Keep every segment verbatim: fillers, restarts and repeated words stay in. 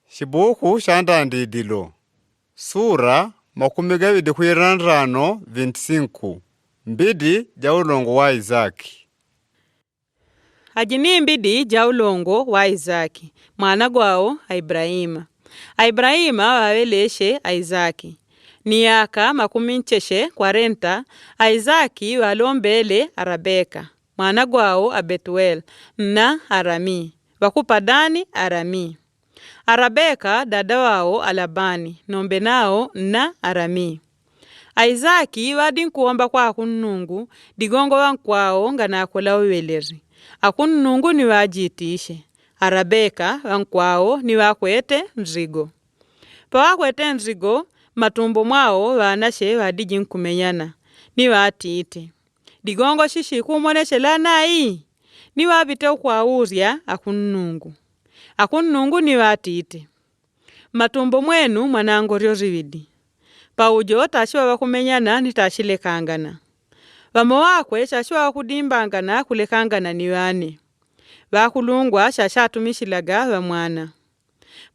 Chibuku cha ndandidilo sura makumi gaŵidi kwila ndrano vinti sinku. Mbidi ja ulongo wa isaki. Aji ni mbidi ja ulongo wa isaki mwana gwao a ibrahima. A ibrahima ŵaŵeleche a isaki ni yaka makumi ncheche kwarenta. A isaki ŵalombele a rabeka mwana gwao a betuweli nna arami ŵakupadani arami. Arabeka dada wao alabani nombe nao nna arami. Aisaki ŵadi nkuwomba kwa akunnungu digongo ŵankwao nganakola uŵeleri. Akunnungu ni ŵajitishe arabeka ŵankwao ni ŵakwete nzigo. Paŵakwete nzigo mmatumbo mwao ŵanache ŵadiji nkumenyana ni ŵatite, digongo chichi kumonechela nai? Ni ŵapite ukwaurya akunnungu. Akunnungu ni ŵatite, mmatumbo mwenu mwanangoryo riŵidi. Paujo tachiŵa ŵakumenyana ni tachilekangana. Ŵamo ŵakwe chachiŵa ŵakudimbangana kulekangana ni ŵane. Ŵakulungwa chachatumichilaga ŵamwana.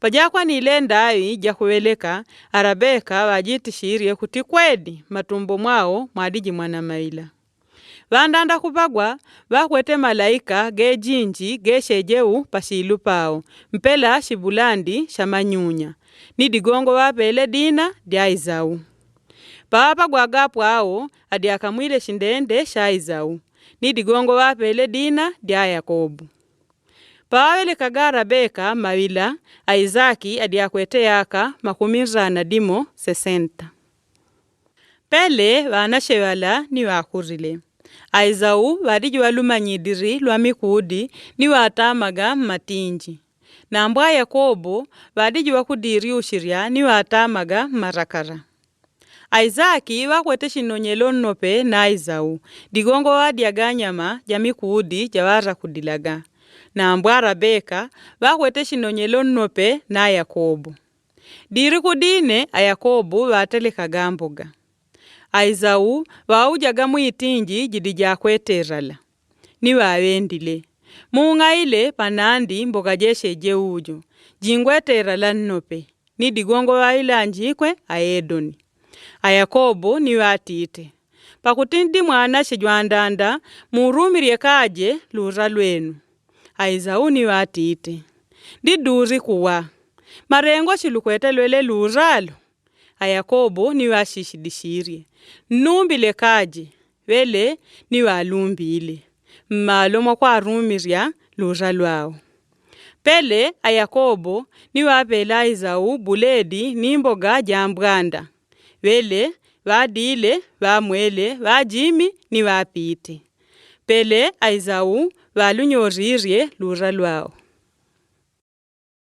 Pajakwanile ndaŵi jakuŵeleka arabeka ŵajitichirye kuti kwedi mmatumbo mwao mwadiji mwana maŵila. Ŵandanda kupagwa ŵakwete malaika gejinji gecheje u pachilu pao mpela chibulandi cha manyunya. Ni digongo ŵapele dina dya isau. Paŵapagwaga pwao adyakamwile chindende cha isau ni digongo ŵapele dina dya yakobo. Paŵaŵelekaga arabeka maŵila aisaki adyakwete yaka makumi nrana dimo sesenta. Pele ŵanache ŵala ni ŵakurile. Aisau ŵadiji ŵalumanyidiri lwa mikudi ni ŵatamaga mmatinji. Nambo ayakobo ŵadiji ŵakudiryuchirya ni ŵatamaga mmarakara. Aisaki ŵakwete chinonyelo nnope na aisau digongo ŵadyaga nyama ja mikudi jaŵarakudilaga. Nambo arabeka ŵakwete chinonyelo nnope na ayakobo. Diri kudine ayakobo ŵatelekaga mboga. Aisau ŵaujaga mwitinji jidi jakweterala ni ŵaŵendile, mung'aile panandi mboga jecheje ujo jingweterala nnope. Ni digongo ŵaŵilanjikwe aedoni. Ayakobo ni ŵatite, pakuti ndi mwanache jwandanda murumirye kaje lura lwenu. Aisau ni ŵatite, ndi duri kuwa marengo chilukwete lwele luralo? Ayakobo ni ŵashishidichirye, nnumbile kaje. Ŵele ni ŵalumbile mmalo mwakwarumirya lura lwao. Pele ayakobo ni ŵapele aisau buledi ni mboga ja mbwanda. Ŵele ŵadile ŵamwele ŵajimi ni ŵapite. Pele aisau ŵalunyorirye lura lwao.